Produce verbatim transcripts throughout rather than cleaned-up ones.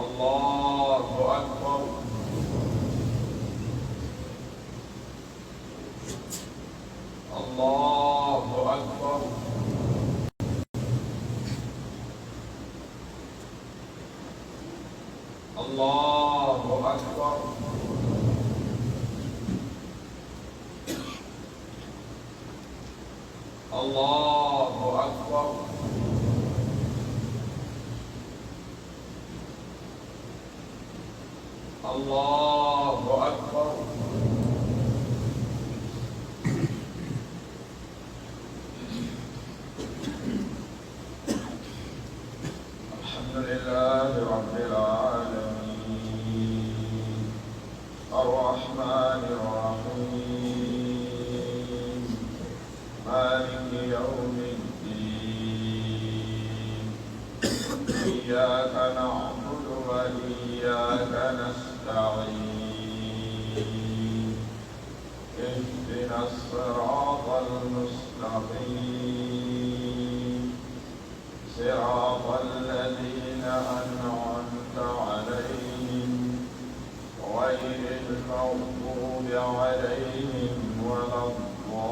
الله أكبر. الله أكبر. الله أكبر. الله أكبر. الله أكبر. الحمد لله رب العالمين. الرحمن الرحيم. مالك يوم الدين. إياك نعبد وإياك نستعين. اهدنا الصراط المستقيم. صراط الذين أنعمت عليهم غير المغضوب عليهم ولا الضالين.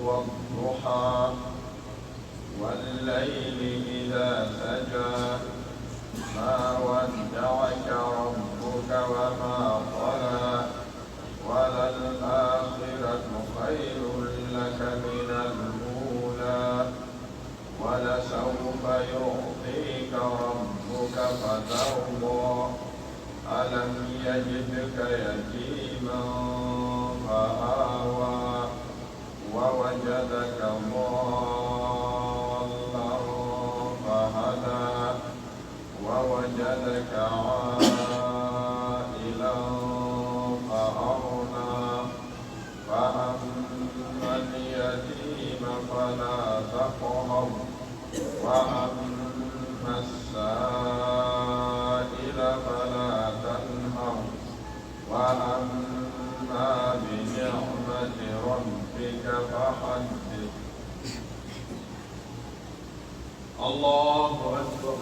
والضحى. والليل إذا سجى. ما ودعك ربك وما قلى. وللآخرة خير لك من الأولى. ولسوف يعطيك ربك فترضى. ألم يجدك يتيما فآوى. ووجدك ضالا فهدى. ووجدك عائلا فأغنى. فأما اليتيم فلا تقهر. وأما السائل فلا تنهر. وأما بنعمة ربك فحدث. الله أكبر.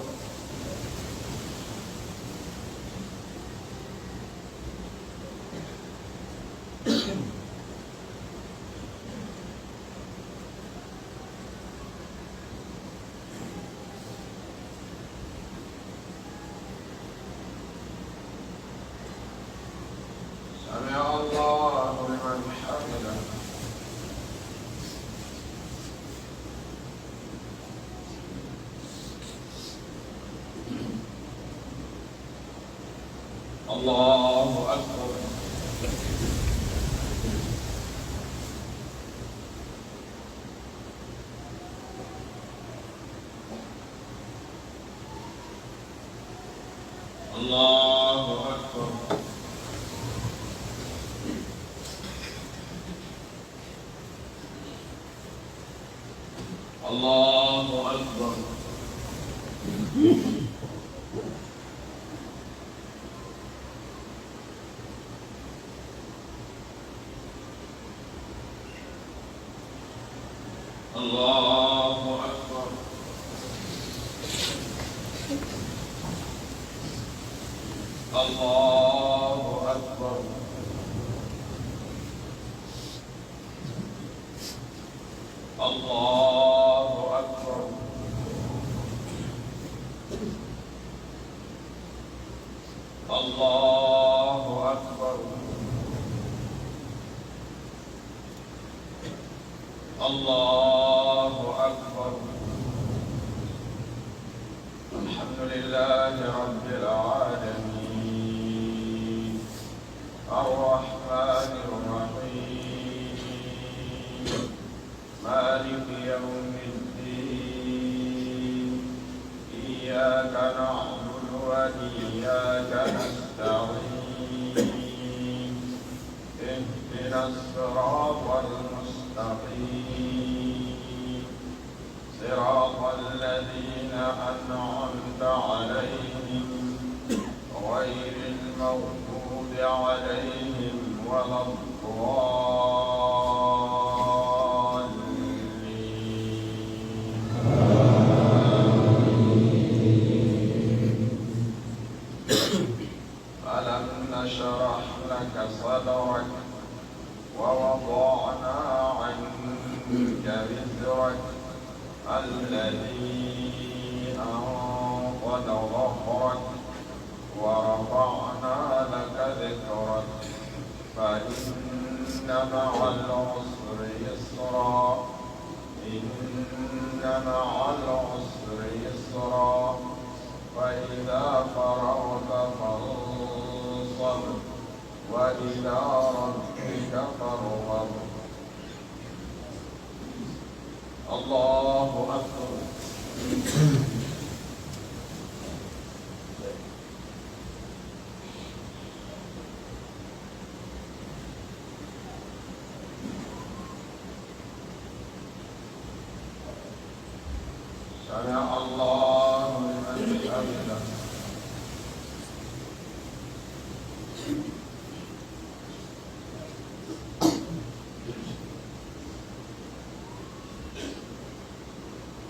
سمع الله لمن حمده. الله أكبر. الله أكبر. الله أكبر. الله أكبر. الله أكبر. الله أكبر. الله أكبر. الله أكبر. الحمد لله رب العالمين. الرحمن الرحيم. مالك يوم الدين. إياك نعبد وإياك نستعين. اهدنا الصراط المستقيم. صراط الذين أنعمت عليهم غير المغضوب عليهم ولا الضالين. ألم نشرح لك صدرك ووضعنا عنك وزرك الذي أنقض ظهرك ورفعنا لك ذكرك فإن مع العسر يسرا إن مع العسر يسرا فإذا فرغت فانصب وإلى ربك فارغب. الله أكبر. سمع الله لمن حمده.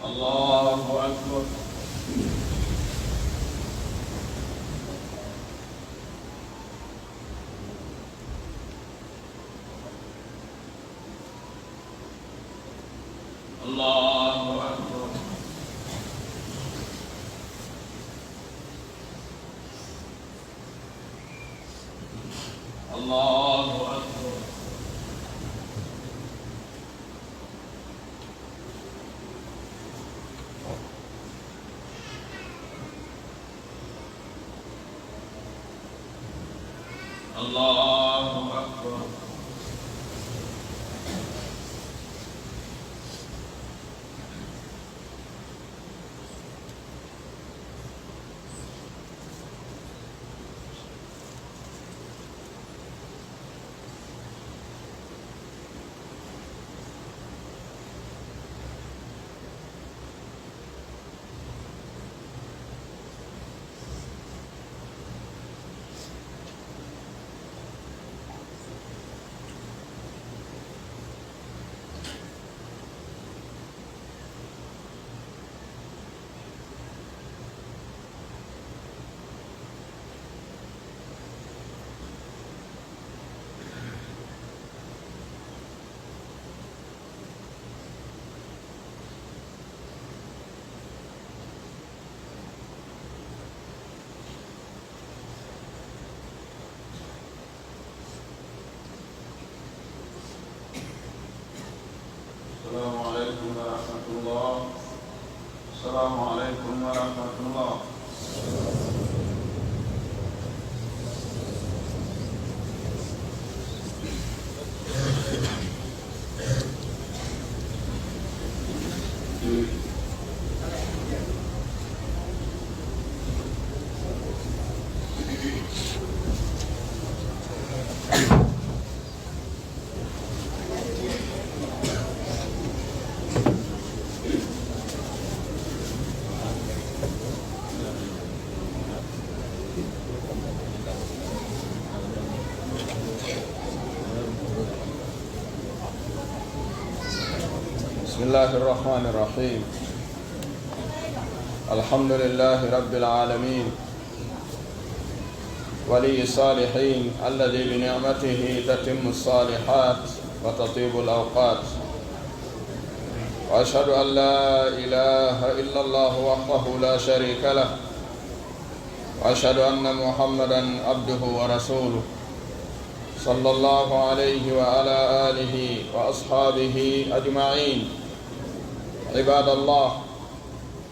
الله أكبر. الله أكبر. الله أكبر. الله أكبر. السلام عليكم ورحمة الله. السلام عليكم ورحمة الله. بسم الله الرحمن الرحيم. الحمد لله رب العالمين. ولي الصالحين الذي بنعمته تتم الصالحات وتطيب الأوقات. وأشهد أن لا إله إلا الله وحده لا شريك له. وأشهد أن محمدا عبده ورسوله. صلى الله عليه وعلى آله وأصحابه أجمعين. عباد الله،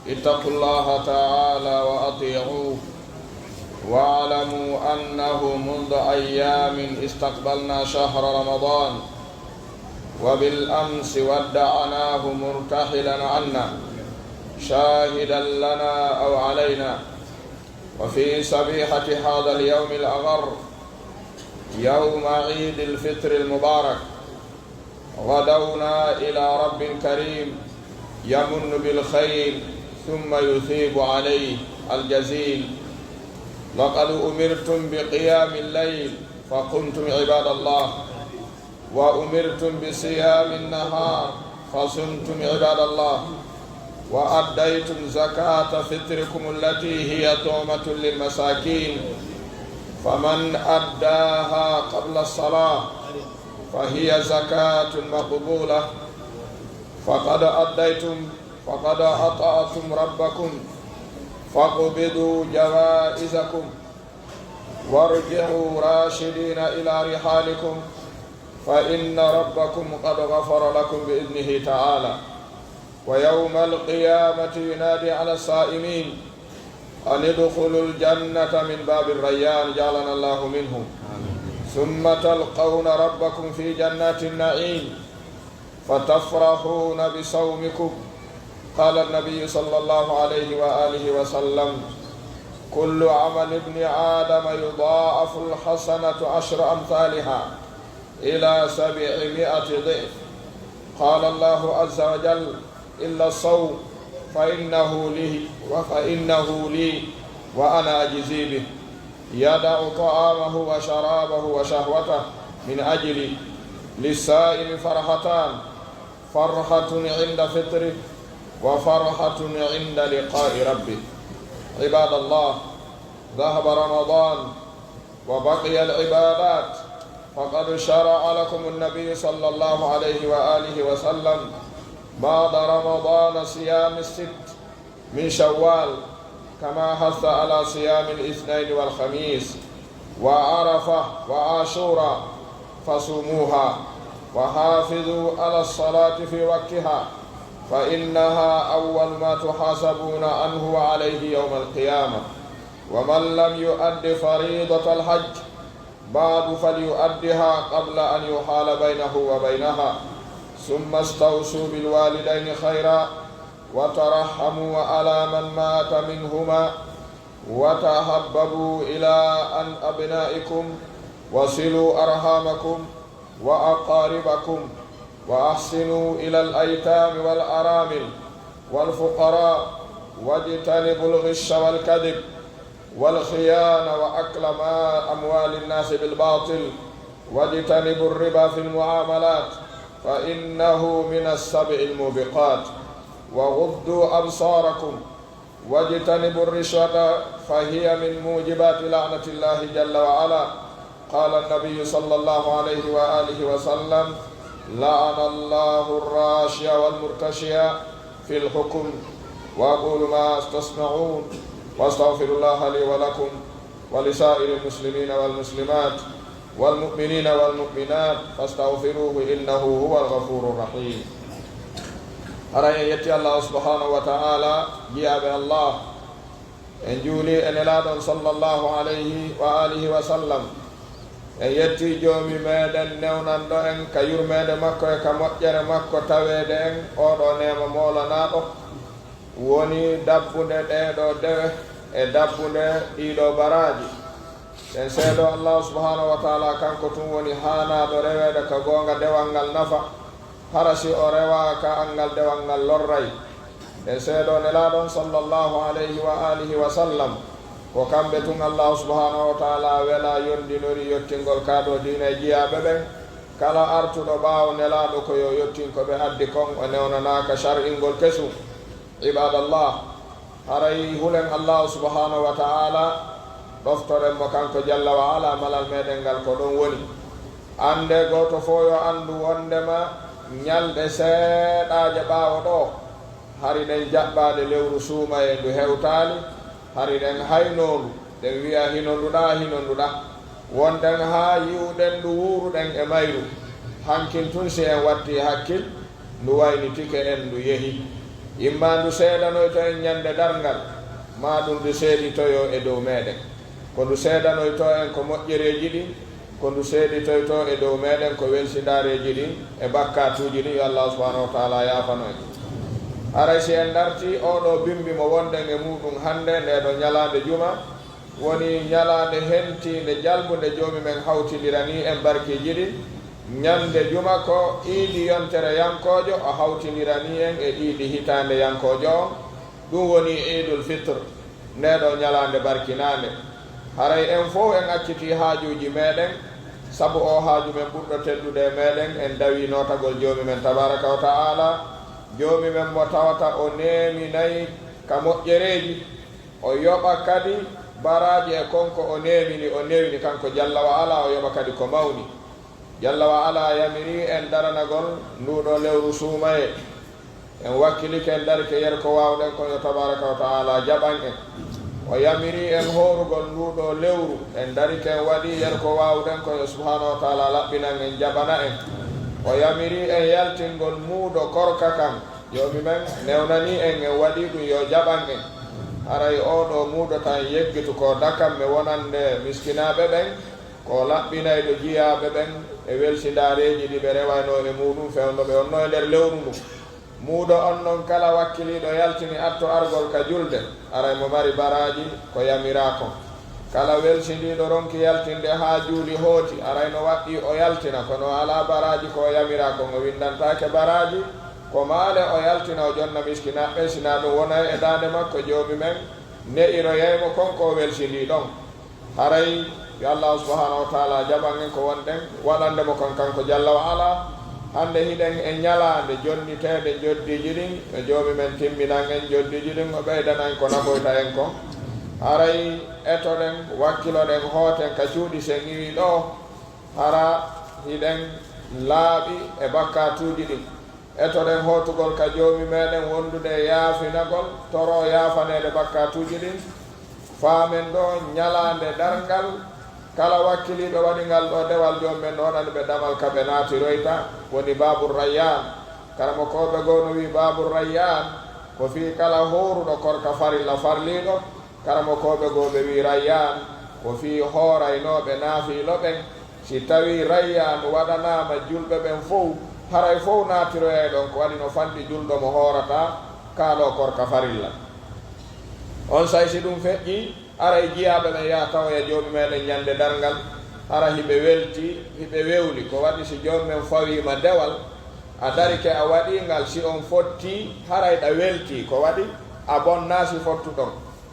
اتقوا الله تعالى وأطيعوه، واعلموا أنه منذ أيام استقبلنا شهر رمضان، وبالأمس ودعناه مرتحلا عنا، شاهدا لنا أو علينا. وفي صبيحة هذا اليوم الأغر، يوم عيد الفطر المبارك، غدونا إلى رب كريم يمن بالخير ثم يثيب عليه الجزيل. لقد أمرتم بقيام الليل فقمتم عباد الله، وأمرتم بصيام النهار فصمتم عباد الله، وأديتم زكاة فطركم التي هي طعمة للمساكين، فمن أداها قبل الصلاة فهي زكاة مقبولة، فقد أديتم، فقد أطعتم ربكم، فاقبضوا جوائزكم، وارجعوا راشدين إلى رحالكم، فإن ربكم قد غفر لكم بإذنه تعالى. ويوم القيامة ينادي على الصائمين أن ادخلوا الجنة من باب الريان، جعلنا الله منهم. ثم تلقون ربكم في جنات النعيم فتفرحون بصومكم. قال النبي صلى الله عليه وآله وسلم: كل عمل ابن آدم يضاعف الحسنة عشر أمثالها إلى سبعمائة ضعف. قال الله عز وجل: إلا الصوم فإنه لي، فإنه لي وأنا أجزي به. يدع طعامه وشرابه وشهوته من أجلي. للصائم فرحتان، فرحة عند فطره، وفرحة عند لقاء ربه. عباد الله، ذهب رمضان وبقي العبادات، فقد شرع لكم النبي صلى الله عليه وآله وسلم بعد رمضان صيام الست من شوال، كما حث على صيام الاثنين والخميس وعرفة وعاشوراء، فصوموها، وحافظوا على الصلاة في وقتها، فإنها أول ما تحاسبون عنه وعليه يوم القيامة. ومن لم يؤد فريضة الحج بعد فليؤدها قبل أن يحال بينه وبينها. ثم استوصوا بالوالدين خيرا، وترحموا على من مات منهما، وتحببوا إلى أن أبنائكم، وصلوا أرحامكم وأقاربكم، وأحسنوا إلى الأيتام والأرامل والفقراء، واجتنبوا الغش والكذب والخيانة وأكل ما أموال الناس بالباطل، واجتنبوا الربا في المعاملات، فإنه من السبع الموبقات، وغضوا أبصاركم، واجتنبوا الرشوة فهي من موجبات لعنة الله جل وعلا. قال النبي صلى الله عليه وآله وسلم: لعن الله الراشي والمرتشي في الحكم. وأقول ما تسمعون، وأستغفر الله لي ولكم ولسائر المسلمين والمسلمات والمؤمنين والمؤمنات فاستغفروه إنه هو الغفور الرحيم. Haray en yetti Allaahu subhaanahu wa ta'aalaa, jiyaaɓe Allah. En juulii e Nelaaɗo on sallallahu alayhi wa aalihi wa sallam. En yettii Joomi meɗen newnanɗo en ka yurmeende makko e ka moƴƴere makko taweede en oo ɗoo neema moolanaaɗo, woni dabbunde ɗee ɗoo dewe e dabbunde ɗii ɗoo baraaji. En seedoo Allaahu subhaanahu wa ta'aalaa kanko tun woni haanaaɗo reweede ka goonga dewal ngal nafa, hara si o rewaaka angal dewal ngal lorray. En seedoo Nelaaɗo on sallallahu alayhi wa aalihi wa sallam, ko kamɓe tun Allaahu subhaanahu wa ta'aalaa welaa yondinori yottingol kaa ɗoo diina e jiyaaɓe ɓen. Kala artuɗo ɓaawo Nelaaɗo ko yo yottin ko ɓe addi kon, o newnanaaka shar'ingol kesun. Ibaadallah, haray hulen Allaahu subhaanahu wa ta'aalaa, ɗoftoren mo kanko jalla wa ala, malal meɗen ngal ko ɗon woni. Annde gooto fow yo anndu wonndema ñalɗe seeɗaaje ɓaawo ɗoo, hari ɗen jaɓɓaade lewru suumayee ndu hewtaali, hari ɗen haynoo ndu, ɗen wi'a: "Hino ndu ɗaa, hino ndu ɗaa." Wonɗen haa yi'uɗen ndu, wuuruɗen e mayru. Hankin tun, si en wattii hakkil, ndu waynitike en, ndu yehi. Immaa ndu seedanoyto en ñande darngal, maa ɗun ndu seeditoyoo e dow meɗen. Ko ndu seedanoytoo en ko moƴƴereeji ɗin, ko ndu seeditoytoo e dow meɗen ko welsindaareeji ɗin e bakkaatuuji ɗin, yo Allaahu subhaanahu wa ta'aalaa yaafano en. Haray si en dartii oo ɗoo bimbi mo wonɗen e muuɗun hannde, ndee ɗoo ñalaande juma, woni ñalaande hentiinde jalbunde Joomi men hawtindiranii en barkiiji ɗin. Ñande juma ko iidi yontere yankoojo, o hawtindiranii en e iidi hitaande yankoojo on, ɗun woni Iidul Fitr, ndee ɗoo ñalaande barkinaande. Haray en fow en accitii haajuuji meɗen, Sabu oo haaju men ɓurɗo teddude e meɗen, en dawii nootagol Joomi men tabaaraka wa ta'aalaa, Joomi men mo tawata o neeminay ka moƴƴereeji, o yoɓa kadi baraaji e kon ko o neemini, o newini kanko Jalla wa Alaa, o yoɓa kadi ko mawni. Jalla wa Alaa yamirii en daranagol nduu ɗoo lewru suumayee. En wakkilike, en darike yer ko waawɗen kon, yo tabaaraka wa ta'aalaa jaɓan en. O yamirii en hoorugol nduu ɗoo lewru, en darike, en waɗii yer ko waawɗen kon, yo subhaanahu wa ta'aalaa laɓɓinan en, jaɓana en. O yamirii en yaltingol muudo korka kan, Joomi men newnanii en, en waɗii ɗun, yo jaɓan en. Haray oo ɗoo muudo tan yeggitu ko dakamme wonande miskinaaɓe ɓen, ko laɓɓinayɗo jiyaaɓe ɓen e welsindaareeji ɗi ɓe rewaynoo e muuɗun fewndo ɓe wonnoo e nder lewru ndun. Muudo on non, kala wakkiliiɗo yaltini atto argol ka julde, aray mo mari baraaji ko yamiraa kon. Kala welsindiiɗo ronki yaltinde haa juuli hooti, aray no waɗɗii o yaltina, kono o alaa baraaji ko o yamiraa kon, o winndantaake baraaji, ko maale o yaltina, o jonna miskinaaɓe ɓen, si naa ɗun wonay e daande makko, Joomi men ne'iroyay mo kon ko o welsindii ɗon. Haray yo Allaahu subhaanahu wa ta'aalaa jaɓan en ko wonɗen waɗande mo kon kanko Jalla wa Alaa. Hande hiɗen e ɲalaande jonniteende njoddiiji ɗin, yo Joomi men timminan en njoddiiji ɗin, o ɓeydana en ko nafoyta en kon. Haray etoɗen, wakkiloɗen, hooten ka cuuɗi sen iwi ɗoo, hara hiɗen laaɓi e bakkaatuuji ɗin. Etoɗen hootugol ka Joomi meɗen wondude e yaafinagol, toroo yaafaneede bakkaatuuji ɗin. Faamen ɗoo ɲalaande darngal, kala wakkiliiɓe waɗi ngal ɗoo dewal, Joomi men no waɗani ɓe damal ka ɓe naatiroyta, woni Baabu Rayyaan. Karamokooɓe goo no wi'i Baabu Rayyaan ko fii kala hooruɗo korka farilla farliiɗo, Karamokooɓe goo ɓe wi'i Rayyaan ko fii hooraynooɓe naafiilo ɓen, si tawii Rayyaan waɗanaama julɓe ɓen fow, haray fow naatiroyay ɗon, ko waɗi no fanɗi julɗo mo hoorataa kaaloo korka farilla. Onsay si ɗun feƴƴii, haray jiyaaɓe ɓen yaha tawoya Joomi meɗen ɲande darngal, hara hiɓe weltii, hiɓe wewli, ko waɗi si Joomi men fawiima dewal, a darike a waɗii ngal, si on fottii, haray ɗa weltii, ko waɗi a bonnaa si fottuɗon.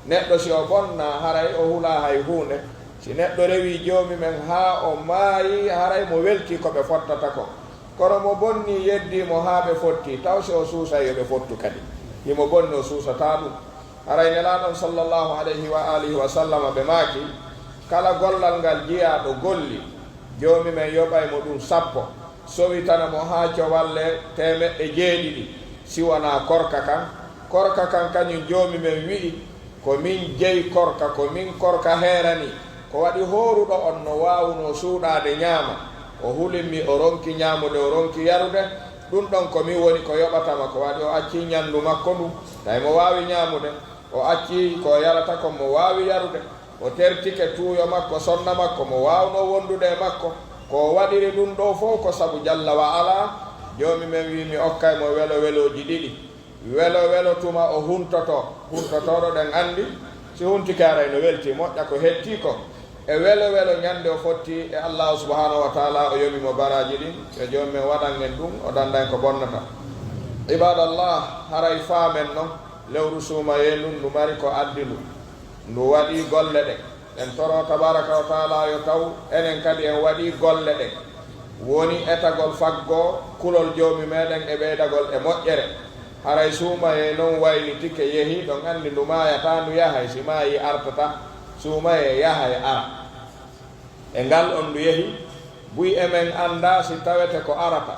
Neɗɗo si o bonnaa, haray o hulaa hay huunde. Si neɗɗo rewii Joomi men haa o maayi, haray mo weltii ko ɓe fottata kon. Kono mo bonnii yeddii mo haa ɓe fottii, taw si o suusay yo ɓe fottu kadi? Himo bonni, o suusataa ɗun. Haray Nelaaɗo on sallallaahu alayhi wa aalihi wa sallama ɓe maaki, kala gollal ngal jiyaaɗo golli, Joomi men yoɓay mo ɗun sappo, sowitana mo haa cowalle teemeɗɗe jeeɗiɗi, si wanaa korka kan. Korka kan kaɲun Joomi men wi'i, ko min jeyi korka, ko min korka heerani. Ko waɗi hooruɗo on no waawunoo suuɗaade ɲaama, o hulimmi, o ronki ɲaamude, o ronki yarude, ɗun ɗon ko min woni ko yoɓata mo. Ko waɗi o accii ɲandu makko ndun, tawi mo waawi ɲaamude, o accii ko o yarata kon, mo waawi yarude. O tertike tuuyo makko, sonna makko, mo waawnoo wondude e makko. Ko o waɗiri ɗun ɗoo fow ko sabu Jalla wa Alaa, Joomi men wi'i mi okkay mo welo-welooji ɗiɗi. Welo-welo tuma o huntotoo, huntotooɗo ɗen anndi, si huntike haray no weltii, moƴƴa ko hettii kon. E welo-welo ɲande o fotti e Allaahu subhaanahu wa ta'aalaa, o yoɓi mo baraaji ɗin, yo Joomi men waɗan en ɗun, o dannda en ko bonnata. Ibaadallah, haray faamen non, lewru suumayee ndun, ndu mari ko addi ndu. Ndu waɗii golle ɗen. En toroo tabaaraka wa ta'aalaa yo taw enen kadi en waɗii golle ɗen. Woni etagol faggoo kulol Joomi meɗen e ɓeydagol e moƴƴere. Haray suumayee non waylitike, yehi, ɗon anndi ndu maayataa, ndu yahay, si maayii artataa. Suumayee yahay, ara. E ngal on ndu yehi, buy e men anndaa si tawete ko arata.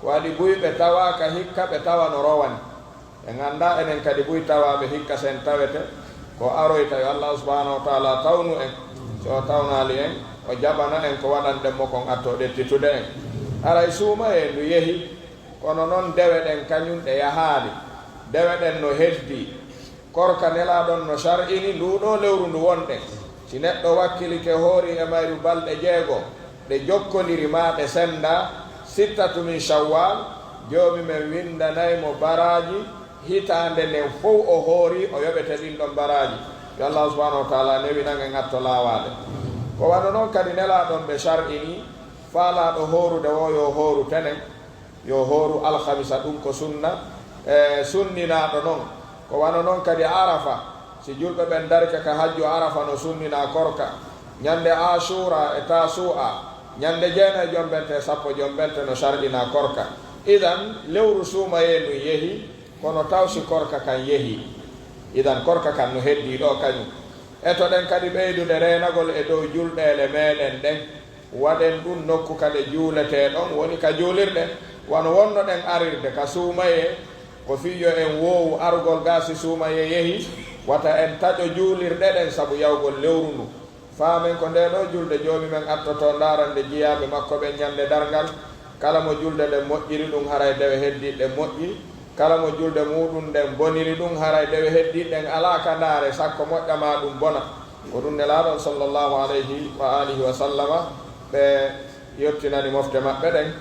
Ko waɗi buy ɓe tawaaka hikka, ɓe tawa no rowani. En anndaa enen kadi buy tawaaɓe hikka si en tawete ko aroyta. Yo Allaahu subhaanahu wa ta'aalaa tawnu en. Si o tawnaali en, o jaɓana en ko waɗanɗen mo kon atto ɗettitude en. Haray suumayee ndu yehi, kono non dewe ɗen kaɲun ɗe yahaali. Dewe ɗen no heddii. Korka Nelaaɗo on no shar'ini nduu ɗoo lewru ndu wonɗen. Si neɗɗo wakkilike hoori e mayru balɗe jeego, ɗe jokkondiri maa ɗe senndaa, sittatu min Shawwal, Joomi men winndanay mo baraaji hitaande nden fow o hoori, o yoɓete ɗin ɗon baraaji. Yo Allaahu subhaanahu wa ta'aalaa newinan en atto laawaade. Ko wano non kadi Nelaaɗo on ɓe shar'ini faalaaɗo hoorude woo yo hooru tenen, yo hooru alhamisa, ɗun ko sunna, e, sunninaaɗo non. Ko wano non kadi Arafa, si julɓe ɓen darike ka hajju Arafa no sunninaa korka. Ɲande Aashuura e Taasu'a, Ñande jeenay jombente e sappo jombente no shar'inaa korka. Idan, lewru suumayee ndun yehi, kono taw si korka kan yehi? Idan, korka kan no heddii ɗoo kañun. Etoɗen kadi ɓeydude reenagol e dow julɗeele meeɗen ɗen. Waɗen ɗun nokku ka ɗe juuletee ɗon, woni ka juulirɗe, wano wonnoɗen arirde ka suumayee, ko fii yo en woowu arugol gaa si suumayee yehi, wata en taƴo juulirɗe ɗen sabu yawgol lewru ndun. Faamen ko ndee ɗoo julde Joomi men attotoo ndaarande jiyaaɓe makko ɓen Ñande Darngal. Kala mo julde nden moƴƴiri ɗun, haray dewe heddiiɗe ɗen moƴƴi. Kala mo julde muuɗum nden boniri ɗun, haray dewe heddiiɗe ɗen alaa ka ndaare, sakko moƴƴa maa ɗum bona. Ko ɗum Nelaaɗo on, sallallahu alayhi wa alihi wa sallama, ɓe yottinani mofte maɓɓe ɗen.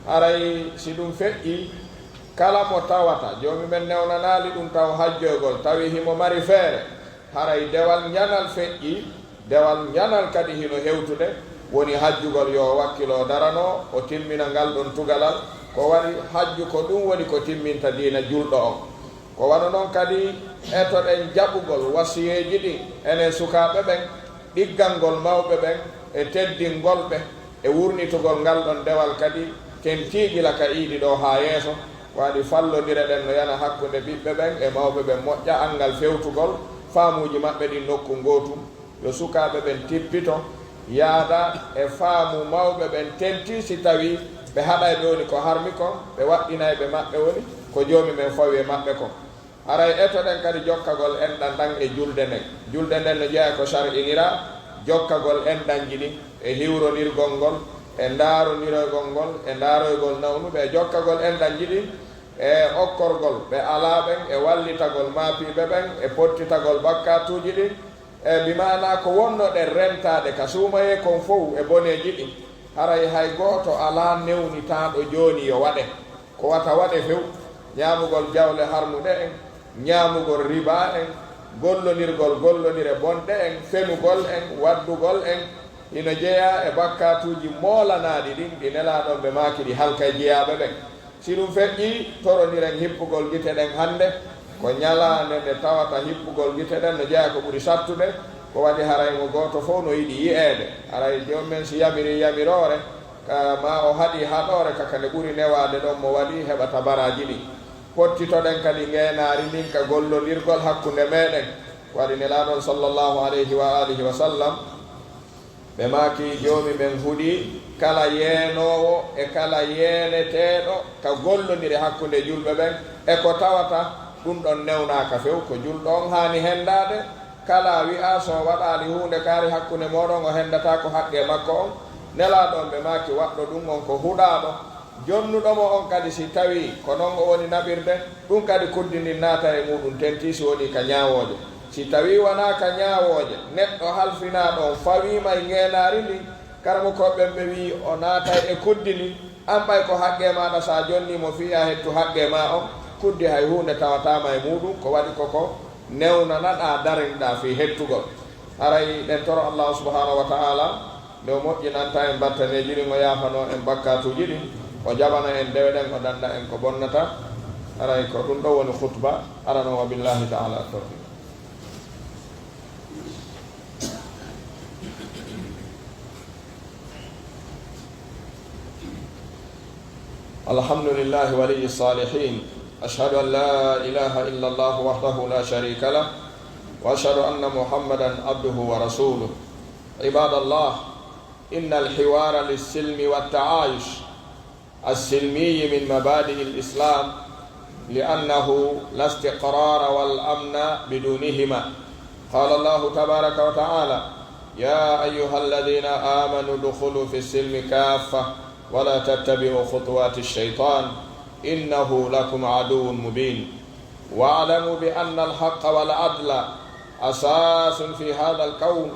Haray si ɗum feƴƴii, kala mo tawata Joomi men newnanaali ɗum taw hajjoygol, tawi himo mari feere, haray dewal njanal feƴƴii, dewal njanal kadi hino hewtude, woni hajjugol, yo o wakkilo o daranoo, o timmina ngal ɗon tugalal. Ko waɗi hajju, ko ɗum woni ko timminta diina julɗo on. Ko wano non kadi, etoɗen jaɓugol wasiyeeji ɗin, enen sukaaɓe ɓen, ɗiggangol mawɓe ɓen, e teddingol ɓe, e wurnitugol ngal ɗon dewal kadi, tentii gila ka iidi ɗoo haa yeeso. Waɗi fallondireɗen no yana hakkunde ɓiɓɓe ɓen e mawɓe ɓen, moƴƴa anngal fewtugol faamuuji maɓɓe ɗin nokku ngootu. Yo sukaaɓe ɓen tippito, yaada e faamu mawɓe ɓen, tentii si tawii ɓe haɗay ɓe woni ko harmi kon, ɓe waɗɗinay ɓe maɓɓe woni ko Joomi men fawi e maɓɓe kon. Haray etoɗen kadi jokkagol enɗan ɗan e julde nden. Julde nden no jeyaa ko shar'iniraa, jokkagol enɗanji ɗin, e hiwrondirgol ngol, e ndaarondiroygol ngol, e ndaaroygol nawnuɓe, e jokkagol enɗanji ɗin, e okkorgol ɓe alaa ɓen, e wallitagol maapiiɓe ɓen, e pottitagol bakkaatuuji ɗin, e bi maanaa ko wonnoɗen rentaade ka suumayee kon fow e boneeji ɗin. Haray hay gooto alaa newnitaaɗo jooni yo waɗe. Ko wata waɗe few, ñaamugol jawle harmuɗe en, ñaamugol ribaa en, gollondirgol gollondire bonɗe en, fenugol en, waddugol en, hino jeyaa e bakkaatuuji moolanaaɗi ɗin, ɗi Nelaaɗo on ɓe maaki ɗi halkay jeyaaɓe ɓen. Si ɗum feƴƴii, torondiren hippugol gite ɗen hannde. Ko ñalaande nde tawata hippugol gite ɗen no jeyaa ko ɓuri sattude, ko waɗi haray mo gooto fow no yiɗi yi'eede. Haray joom men si yamirii yamiroore, ka maa o haɗii haɗoore ka ka nde ɓuri newaade ɗon mo waɗi heɓa tabaraaji ɗin. Pottitoɗen kadi ngeenaari ndin ka gollondirgol hakkunde meeɗen. Ko waɗi Nelaaɗo on, sallallahu alayhi wa alihi wa sallam, ɓe maaki, Joomi men huɗii kala yeenoowo e kala yeeneteeɗo ka gollondire hakkunde julɓe ɓen, e ko tawata ɗum ɗon newnaaka few, ko julɗo on haani hendaade. Kala wi'aa, so o waɗaali huunde kaari hakkunde mooɗon, o hendataako haqqee makko on. Nelaaɗo on, ɓe maaki, waɗɗo ɗum on ko huɗaaɗo. Jonnuɗo mo on kadi, si tawii ko non o woni naɓirde, ɗum kadi kuddi ndin naata e muuɗum, tentii si wonii ka ñaawooje. Si tawii wanaa ka ñaawooje, neɗɗo halfinaaɗo on fawiima e ngeenaari ndin, karamokooɓe ɓen ɓe wi'i o naatay e kuddi ndin, an ɓay ko haqqee maaɗa, si a jonnii mo fii a hettu haqqee maa on, kuddi hay huunde tawataama e muuɗum, ko waɗi ko ko newnanaɗaa, darinɗaa fii hettugol. Haray ɗen toro Allaahu subhaanahu wa ta'aalaa, nde o moƴƴinanta en battaneeji ɗin, o yaafanoo en bakkaatuuji ɗin, o jaɓana en dewe ɗen, o danda en ko bonnata. Haray ko ɗum ɗoo woni khutba arano, wa billaahi ta'aalaa tawfiiq. الحمد لله ولي الصالحين. أشهد أن لا إله إلا الله وحده لا شريك له، وأشهد أن محمدا عبده ورسوله. عباد الله، إن الحوار للسلم والتعايش السلمي من مبادئ الإسلام، لأنه لا استقرار والأمن بدونهما. قال الله تبارك وتعالى: يا أيها الذين آمنوا ادخلوا في السلم كافة ولا تتبعوا خطوات الشيطان إنه لكم عدو مبين. واعلموا بأن الحق والعدل أساس في هذا الكون،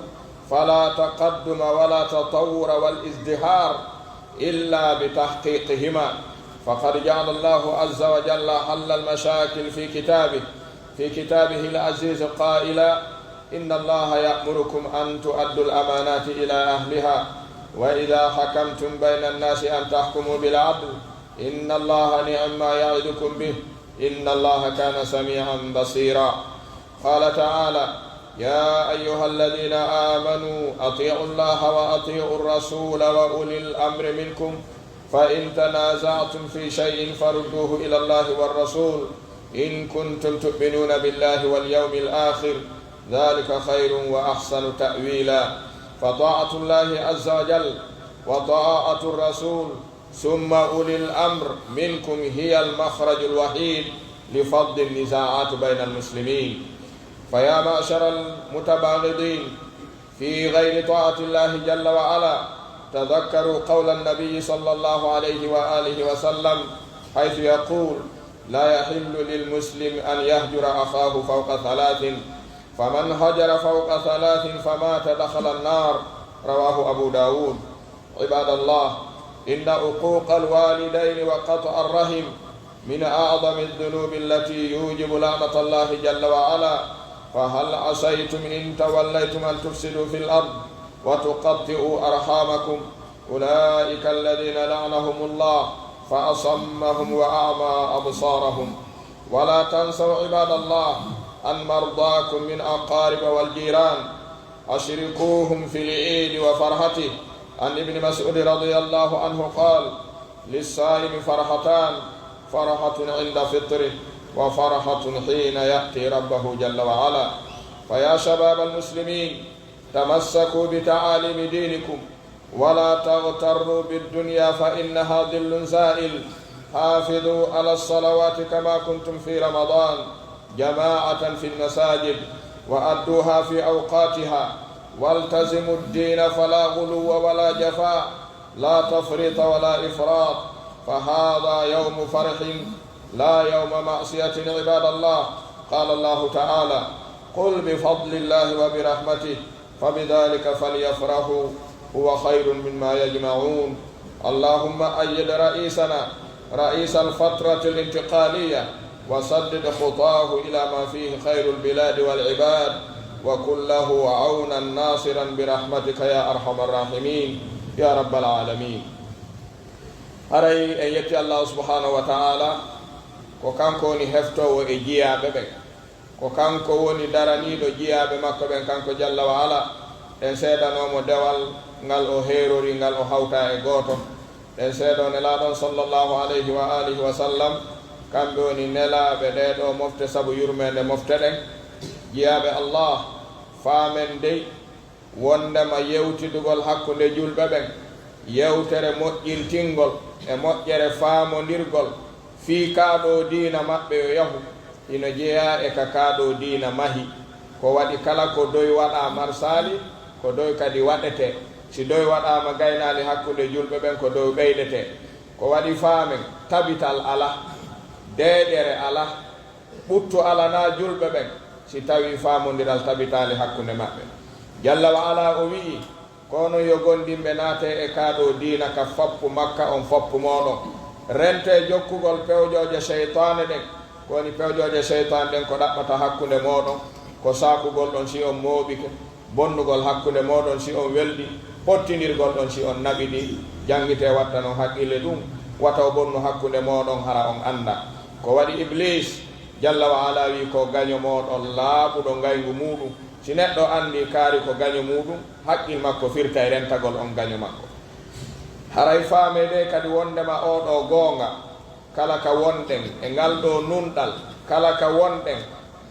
فلا تقدم ولا تطور والازدهار إلا بتحقيقهما، فقد جعل الله عز وجل حل المشاكل في كتابه، في كتابه العزيز قائلا: إن الله يأمركم أن تؤدوا الأمانات إلى أهلها، وإذا حكمتم بين الناس أن تحكموا بالعدل، إن الله نعم ما يعظكم به، إن الله كان سميعا بصيرا. قال تعالى: يا أيها الذين آمنوا أطيعوا الله وأطيعوا الرسول وأولي الأمر منكم، فإن تنازعتم في شيء فردوه إلى الله والرسول إن كنتم تؤمنون بالله واليوم الآخر، ذلك خير وأحسن تأويلا. فطاعة الله عز وجل وطاعة الرسول ثم أولي الأمر منكم هي المخرج الوحيد لفض النزاعات بين المسلمين. فيا معشر المتباغضين في غير طاعة الله جل وعلا، تذكروا قول النبي صلى الله عليه وآله وسلم حيث يقول: لا يحل للمسلم أن يهجر أخاه فوق ثلاث، فمن هجر فوق ثلاث فمات دخل النار. رواه أبو داود. عباد الله، إن عقوق الوالدين وقطع الرحم من أعظم الذنوب التي يوجب لعنة الله جل وعلا، فهل عسيتم إن توليتم أن تفسدوا في الأرض وتقطعوا أرحامكم، أولئك الذين لعنهم الله فأصمهم وأعمى أبصارهم. ولا تنسوا عباد الله أن مرضاكم من أقارب والجيران أشركوهم في العيد وفرحته. عن ابن مسعود رضي الله عنه قال: للصائم فرحتان، فرحة عند فطره، وفرحة حين يأتي ربه جل وعلا. فيا شباب المسلمين، تمسكوا بتعاليم دينكم، ولا تغتروا بالدنيا فإنها ظل زائل. حافظوا على الصلوات كما كنتم في رمضان جماعة في المساجد، وأدوها في أوقاتها، والتزموا الدين فلا غلو ولا جفاء، لا تفريط ولا إفراط، فهذا يوم فرح لا يوم معصية. عباد الله، قال الله تعالى: قل بفضل الله وبرحمته فبذلك فليفرحوا هو خير مما يجمعون. اللهم أيد رئيسنا رئيس الفترة الانتقالية وسدد خطاه إلى ما فيه خير البلاد والعباد، وكن له عونا ناصرا برحمتك يا أرحم الراحمين يا رب العالمين. Haray en yetti Allaahu subhaanahu wa ta'aalaa, ko kanko woni heftoowo e jiyaaɓe ɓen. Ko kanko woni daraniiɗo jiyaaɓe makko ɓen, kanko Jalla wa Ala. Ɗen seedanoo mo dewal ngal o heerori, ngal o hawtaa e gooto. Ɗen seedoo Nelaaɗo on, sallallahu alayhi wa alihi wa sallam, kamɓe woni nelaaɓe ɗee ɗoo mofte sabu yurmeende mofte ɗen. Jiyaaɓe Allah, faamen dey, wonndema yewtidugol hakkunde julɓe ɓen, yewtere moƴƴintingol e moƴƴere faamondirgol fii kaa ɗoo diina maɓɓe yo yahu, hino jeyaa e ka kaa ɗoo diina mahi. Ko waɗi kala ko doy waɗaa marsaali, ko doy kadi waɗetee. Si doy waɗaama gaynaali hakkunde julɓe ɓen, ko doy ɓeydetee. Ko waɗi faamen, tabital alaa, deeƴere alaa, ɓuttu alanaa julɓe ɓen, si tawii faamondiral tabitaali hakkunde maɓɓe. Jalla wa Ala o wi'i, ko onon yo gomɗinɓe naatee e kaa ɗoo diina ka foppu makka on foppu mooɗon. Rentee jokkugol pewjooje seytaane ɗen, ko woni pewjooje seytaane ɗen ko ɗaɓɓata hakkunde mooɗon, ko saakugol ɗon si on mooɓike, bonnugol hakkunde mooɗon si on weldi, pottindirgol ɗon si on naɓidi, janngitee watta non haqqille ɗum, wata o bonnu hakkunde mooɗon hara on anndaa. Ko waɗi Ibliis, Jalla wa Ala wi'i ko gaño mooɗon laaɓuɗo ngayngu muuɗum. Si neɗɗo anndii kaari ko gaño muuɗum, haqqil makko firtay rentagol on gaño makko. Haray faamee ɗee kadi wonndema oo ɗoo goonga, kala ka wonɗen e ngal ɗoo nunɗal, kala ka wonɗen,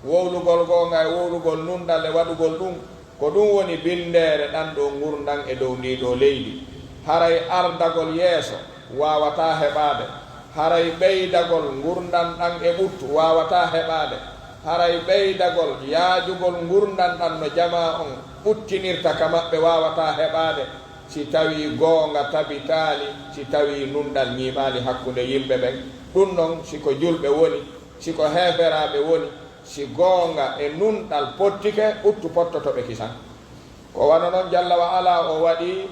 wowlugol goonga e wowlugol nunɗal e waɗugol ɗum, ko ɗum woni binndeere ɗan ɗoo ngurndan e dow ndii ɗoo leydi. Haray ardagol yeeso waawataa heɓaade, haray ɓeydagol ngurndan ɗan e ɓuttu waawataa heɓaade, haray ɓeydagol yaajugol ngurndan ɗan no jamaa on ɓuttinirta ka maɓɓe waawataa heɓaade, si tawii goonga tabitaali, si tawii nunɗal ñiiɓaali hakkunde yimɓe ɓen. Ɗum non, si ko julɓe woni, si ko heeferaaɓe woni, si goonga e nunɗal pottike, ɓuttu pottoto ɓe kisan. Ko wano non Jalla wa Ala o waɗi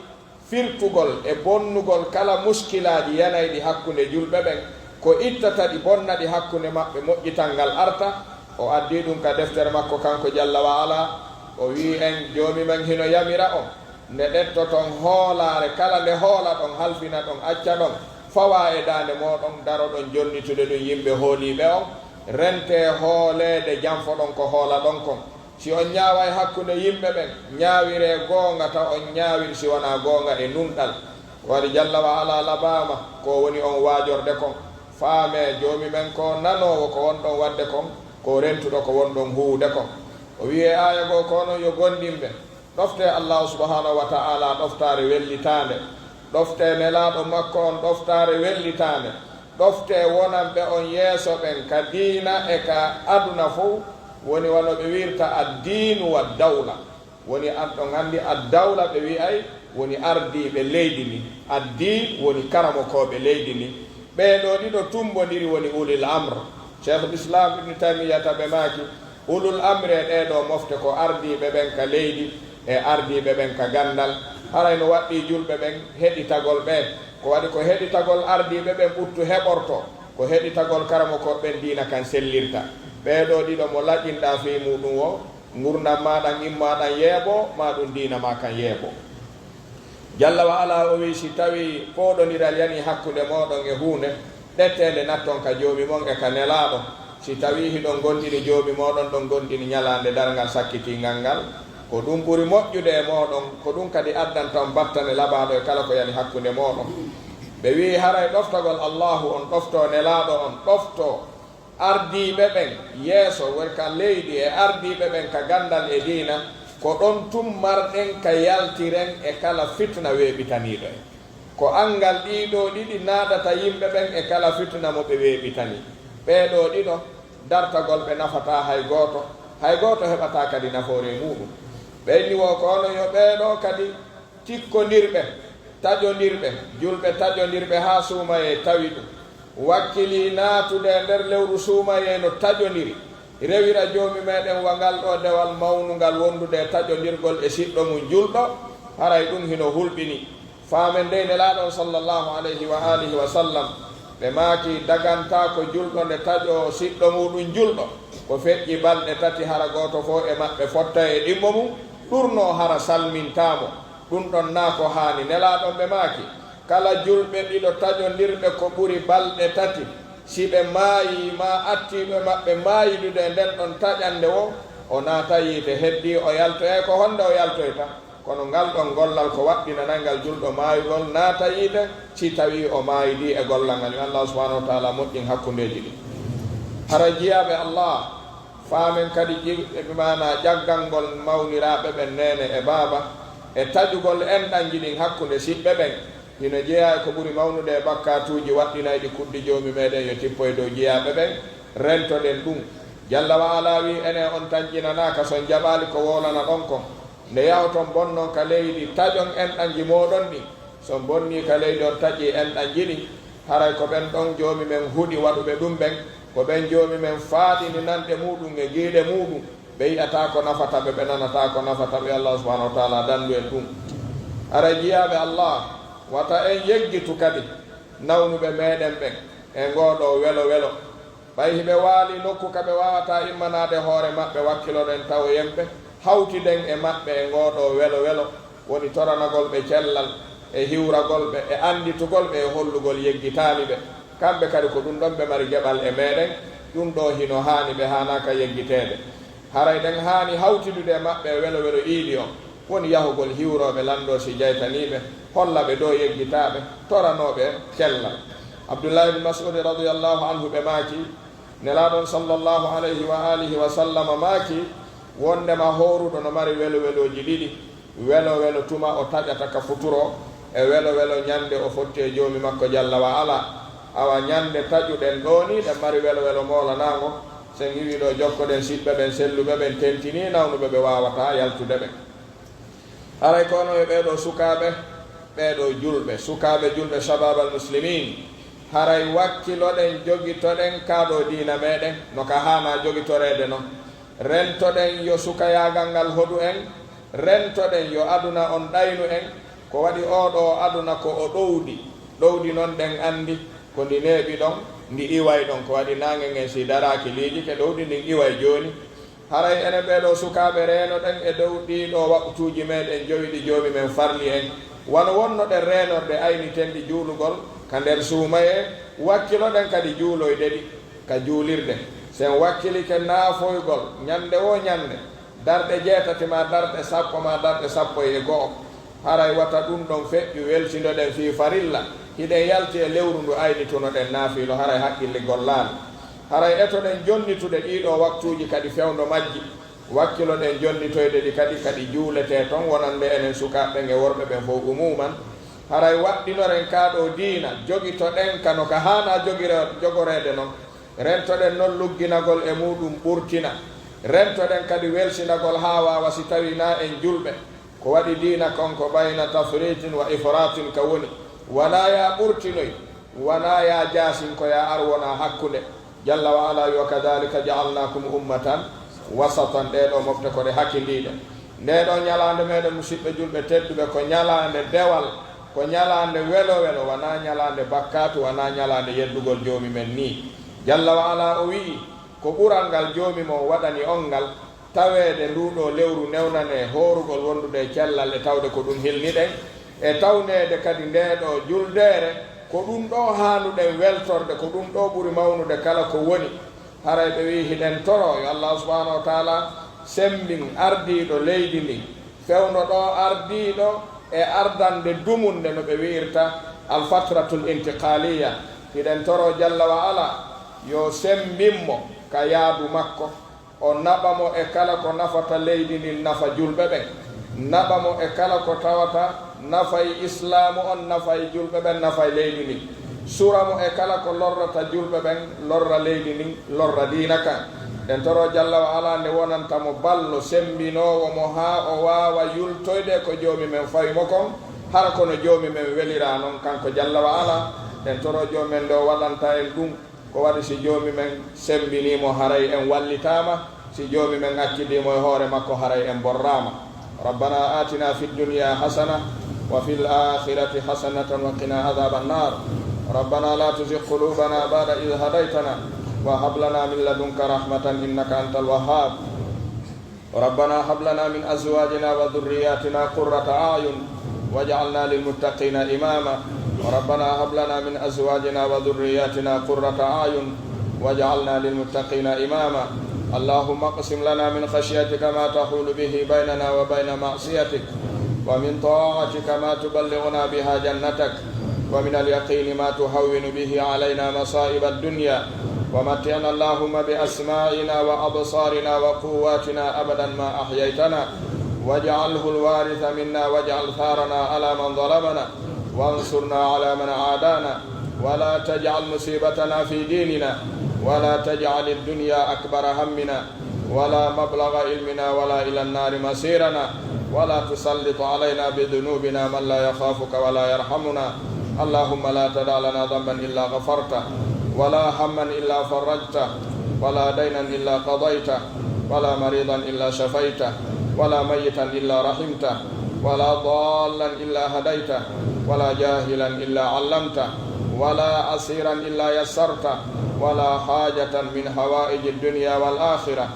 firtugol e bonnugol kala muskilaaji yanayɗi hakkunde julɓe ɓen, ko ittata ɗi, bonna ɗi hakkunde maɓɓe, moƴƴital ngal arta. O addii ɗum ka deftere makko kanko Jalla wa Ala, o wi'i en, Joomi men hino yamira on, nde ɗettoton hoolaare, kala nde hoolaɗon, halfinaɗon, accaɗon, fawaa e daande mooɗon, daroɗon jonnitude ɗum yimɓe hooliiɓe on, rentee hooleede, janfoɗon ko hoolaɗon kon. Si on ñaaway hakkunde yimɓe ɓen, ñaawiree goonga, taw on ñaawir si wanaa goonga e nunɗal. Ko waɗi Jalla wa Alaa labaama ko woni on waajorde kon. Faamee, Joomi men ko nanoowo ko wonɗon waɗde kon, ko rentuɗo ko wonɗon huuwude kon. O wi'i e aaya goo ko onon yo gomɗinɓe, ɗoftee Allaahu subhaanahu wa ta'aalaa ɗoftaare wellitaande, ɗoftee Nelaaɗo makko on ɗoftaare wellitaande, ɗoftee wonanɓe on yeeso ɓen ka diina e ka aduna fow, woni wano ɓe wi'irta addiinu wa dawla. Woni an ɗon anndi addawla ɓe wi'ay woni ardiiɓe leydi ndin, addiin woni karamokooɓe leydi ndin. Ɓee ɗoo ɗiɗo tumbondiri woni ulil amr. Cheikhul Islam Ibn Taymiyyata ɓe maaki, ulul amri e ɗee ɗoo mofte ko ardiiɓe ɓen ka leydi e ardiiɓe ɓen ka ganndal. Haray no waɗɗii julɓe ɓen heɗitagol ɓe. Ko waɗi ko heɗitagol ardiiɓe ɓen ɓuttu heɓortoo, ko heɗitagol karamokooɓe ɓen diina kan sellirta. Ɓee ɗoo ɗiɗo mo laƴinɗaa fii muuɗum woo, ngurndan maa ɗan imma ɗan yeeboo, maa ɗum diina maa kan yeeboo. Jalla wa Alaa o wi'i, si tawii pooɗondiral yanii hakkunde mooɗon e huunde, ɗetteende natton ka Joomi mon e ka Nelaaɗo. Si tawii hiɗon gomɗini Joomi mooɗon, ɗon gomɗini Ñalaande Darngal sakkitiingal ngal, ko ɗum ɓuri moƴƴude e mooɗon, ko ɗum kadi addanta on battane labaaɗo e kala ko yani hakkunde mooɗon. Ɓe wi'i, haray ɗoftagol Allaahu on ɗoftoo Nelaaɗo on ɗoftoo ardiiɓe ɓen yeeso, woni ka leydi e ardiiɓe ɓen ka ganndal e diina, ko ɗon tun marɗen ka yaltiren e kala fitna weeɓitaniiɗo en. Ko anngal ɗii ɗoo ɗiɗi naadata yimɓe ɓen e kala fitna mo ɓe weeɓitanii. Ɓee ɗoo ɗiɗo, dartagol ɓe nafataa hay gooto, hay gooto heɓataa kadi nafoore e muuɗum. Ɓe inni woo ko onon yo ɓee ɗoo kadi tikkondirɓe, taƴondirɓe, julɓe taƴondirɓe haa suumayee tawi ɗum. Wakkilii naatude e nder lewru suumayee no taƴondiri, rewira Joomi meɗen wa ngal ɗoo dewal mawnungal wondude e taƴondirgol e siɗɗo mum julɗo, haray ɗum hino hulɓini. Faamen dey Nelaaɗo on sallallahu alayhi wa alihi wa sallam, ɓe maaki, dagantaako julɗo nde taƴoo siɗɗo muuɗum julɗo, ko feƴƴi balɗe tati hara gooto fow e maɓɓe fottay e ɗimmo mum, ɗurnoo hara salmintaa mo. Ɗum ɗon naa ko haani? Nelaaɗo on ɓe maaki, kala julɓe ɗiɗo taƴondirɓe ko ɓuri balɗe tati, si ɓe maayii, maa attiiɗo e maɓɓe maayidude e nden ɗon taƴannde woo, o naata yiite, heddii o yaltoyay. Ko honde o yaltoyta? Kono ngal ɗon gollal ko waɗɗinanay ngal julɗo maayugol naata yiite, si tawii o maayidii e gollal ngal. Yo Allaahu subhaanahu wa ta'aalaa moƴƴin hakkundeeji ɗin. Hara jiyaaɓe Allah, faamen kadi ƴi-, e bi maanaa ƴaggangol mawniraaɓe ɓen, neene e baaba, e taƴugol enɗanji ɗin hakkunde siɓɓe ɓen, hino jeyaa e ko ɓuri mawnude e bakkaatuuji waɗɗinayɗi kuddi Joomi meɗen, yo tippo e dow jiyaaɓe ɓen, rentoɗen ɗum. Jalla wa Alaa wi'i, enen on tanƴinanaaka si on jaɓaali ko wowlanaɗon kon. Nde yahoton bonnon ka leydi, taƴon enɗanji mooɗon ɗin. Si on bonnii ka leydi, on taƴii enɗanji ɗin, haray ko ɓen ɗon Joomi men huɗi waɗuɓe ɗum ɓen, ko ɓen Joomi men faaɗini nanɗe muuɗum e giiɗe muuɗum, ɓe yi'ataa ko nafata ɓe, ɓe nanataa ko nafata ɓe. Allaahu subhaanahu wa ta'aalaa dandu en ɗum. Haray jiyaaɓe Allah, wata en yeggitu kadi nawnuɓe meɗen ɓen e ngoo ɗoo welo welo. Ɓay hiɓe waalii nokku ka ɓe waawataa immanaade hoore maɓɓe, wakkiloɗen tawoyen ɓe, hawtiden e maɓɓe e ngoo ɗoo welo welo, woni toranagol ɓe cellal, e hiwragol ɓe, e annditugol ɓe, e hollugol yeggitaali ɓe. Kamɓe kadi ko ɗum ɗon ɓe mari geɓal e meɗen, ɗum ɗoo hino haani, ɓe haanaaka yeggiteede. Haray ɗen haani hawtidude e maɓɓe e welo welo iidi on, woni yahugol hiwroo ɓe, lanndoo si jaytanii ɓe, holla ɓe ɗoo yeggitaa ɓe, toranoo ɓe cellal. Abdullaahi ibn Mas'uud radiyallaahu anhu ɓe maaki, Nelaaɗo on sallallahu alayhi wa aalihi wa sallama maaki, wonndema hooruɗo no mari welo welooji ɗiɗi, welo welo tuma o taƴata ka futuro, e welo welo ñannde o fotti e Joomi makko Jalla wa Alaa. Awa ñannde taƴuɗen ɗoo nii, ɗen mari welo welo moolanaango, si en iwii ɗoo jokkoɗen siɓɓe ɓen, selluɓe ɓen, tentinii nawnuɓe ɓe waawataa yaltude ɓen. Haray ko onon e ɓee ɗoo sukaaɓe, ɓee ɗoo julɓe, sukaaɓe julɓe, shabaabal muslimiin, haray wakkiloɗen, jogitoɗen kaa ɗoo diina meɗen no ka haanaa jogitoreede non. Rentoɗen yo sukayaagal ngal hoɗu en, rentoɗen yo aduna on ɗaynu en. Ko waɗi oo ɗoo aduna ko o ɗowdi, ɗowdi non ɗen anndi ko ndi neeɓi ɗon, ndi iway ɗon. Ko waɗi naange ngen si daraaki liijike, ɗowdi ndin iway jooni. Haray enen ɓee ɗoo sukaaɓe reenoɗen e dow ɗii ɗoo waqtuuji meɗen jowi ɗi Joomi men farli en, wano wonnoɗen reenorde aynitenɗi juulugol ka nder suumayee, wakkiloɗen kadi juuloyde ɗi ka juulirde. Si en wakkilike naafoygol ñannde woo ñannde, Darɗe jeetati maa darɗe sappo maa darɗe sappo e go'o. Haray wata ɗun ɗon feƴƴu, weltindoɗen fii farilla, hiɗen yalti e lewru ndu aynitunoɗen naafiilo, haray haqqille gollaali. Haray etoɗen jonnitude ɗii ɗoo waktuuji kadi fewndo majji, wakkiloɗen jonnitoyde ɗi kadi, kadi juuletee ton, wonande enen sukaaɓe ɓen e worɓe ɓen fow umuuman. Haray waɗɗinoren kaa ɗoo diina, jogitoɗen ka no ka haanaa jogire-, jogoreede non. Rentoɗen non lugginagol e muuɗum ɓurtina. Rentoɗen kadi welsinagol haa waawa si tawii naa en julɓe. Ko waɗi diina kon ko bayna tafriitin wa ifraatin ka woni. Wanaa yaa ɓurtinoy, wanaa yaa jaasin, ko yaa ar wona hakkunde. Jalla wa ala yo, "Kadhalika ja'alnakum ummatan wasatan." Ɗee ɗoo mofte ko ɗe hakindiiɗe. Ndee ɗoo ñalaande meɗen, musiɓɓe julɓe tedduɓe, ko ñalaande dewal, ko ñalaande welo-welo, wanaa ñalaande bakkaatu, wanaa ñalaande yeddugol Joomi men nii. Jalla wa ala o wi'i, ko ɓural ngal Joomi mon waɗani on ngal, taweede nduu ɗoo lewru newnanee hoorugol wondude e cellal e tawde ko ɗun hilniɗen, e tawneede kadi ndee ɗoo juldeere ko ɗun ɗoo haanuɗen weltorde, ko ɗun ɗoo ɓuri mawnude kala ko woni. Haray ɓe wi'i, hiɗen toroo yo Allaahu subhaanahu wa taala semmbin ardiiɗo leydi ndin, fewndo ɗoo ardiiɗo e ardannde dumunde no ɓe wi'irta alfatratul intiqaaliya. Hiɗen toroo jalla wa ala yo semmbin mo ka yaadu makko, o naɓa mo e kala ko nafata leydi ndin, nafa julɓe ɓen, naɓa mo e kala ko tawata nafay islaamu on, nafay julɓe ɓen, nafay leydi ndin. Sura mo e kala ko lorrata julɓe ɓen, lorra leydi ndin, lorra diina kan. Ɗen toroo jalla wa ala nde wonanta mo ballo semmbinoowo mo haa o waawa yultoyde ko Joomi men fawi mo kon, hara ko no Joomi men weliraa non kanko jalla wa ala. Ɗen toroo Joomi men nde o waɗanta en ɗun. Ko waɗi si Joomi men semmbinii mo, haray en wallitaama, si Joomi men accidii mo e hoore makko, haray en borraama. ربنا آتنا في الدنيا حسنة وفي الآخرة حسنة وقنا عذاب النار. ربنا لا تزغ قلوبنا بعد إذ هديتنا وهب لنا من لدنك رحمة إنك أنت الوهاب. ربنا هب لنا من أزواجنا وذرياتنا قرة أعين واجعلنا للمتقين إماما. ربنا هب لنا من أزواجنا وذرياتنا قرة أعين واجعلنا للمتقين إماما. اللهم اقسم لنا من خشيتك ما تحول به بيننا وبين معصيتك، ومن طاعتك ما تبلغنا بها جنتك، ومن اليقين ما تهون به علينا مصائب الدنيا، ومتعنا اللهم بأسماعنا وأبصارنا وقواتنا أبدا ما أحييتنا، واجعله الوارث منا، واجعل ثارنا على من ظلمنا، وانصرنا على من عادانا، ولا تجعل مصيبتنا في ديننا، ولا تجعل الدنيا أكبر همنا، ولا مبلغ علمنا، ولا إلى النار مصيرنا، ولا تسلط علينا بذنوبنا من لا يخافك ولا يرحمنا. اللهم لا تدع لنا ذنبا إلا غفرته، ولا هما إلا فرجته، ولا دينا إلا قضيته، ولا مريضا إلا شفيته، ولا ميتا إلا رحمته، ولا ضالا إلا هديته، ولا جاهلا إلا علمته، ولا عسيرا إلا يسرته، ولا حاجة من حوائج الدنيا والآخرة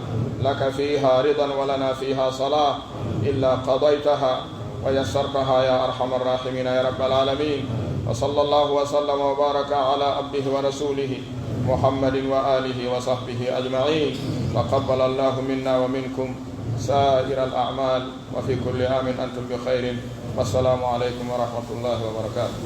لك فيها رضا ولنا فيها صلاح إلا قضيتها ويسرتها يا أرحم الراحمين يا رب العالمين. وصلى الله وسلم وبارك على عبده ورسوله محمد وآله وصحبه أجمعين. تقبل الله منا ومنكم سائر الأعمال، وفي كل عام أنتم بخير. والسلام عليكم ورحمة الله وبركاته.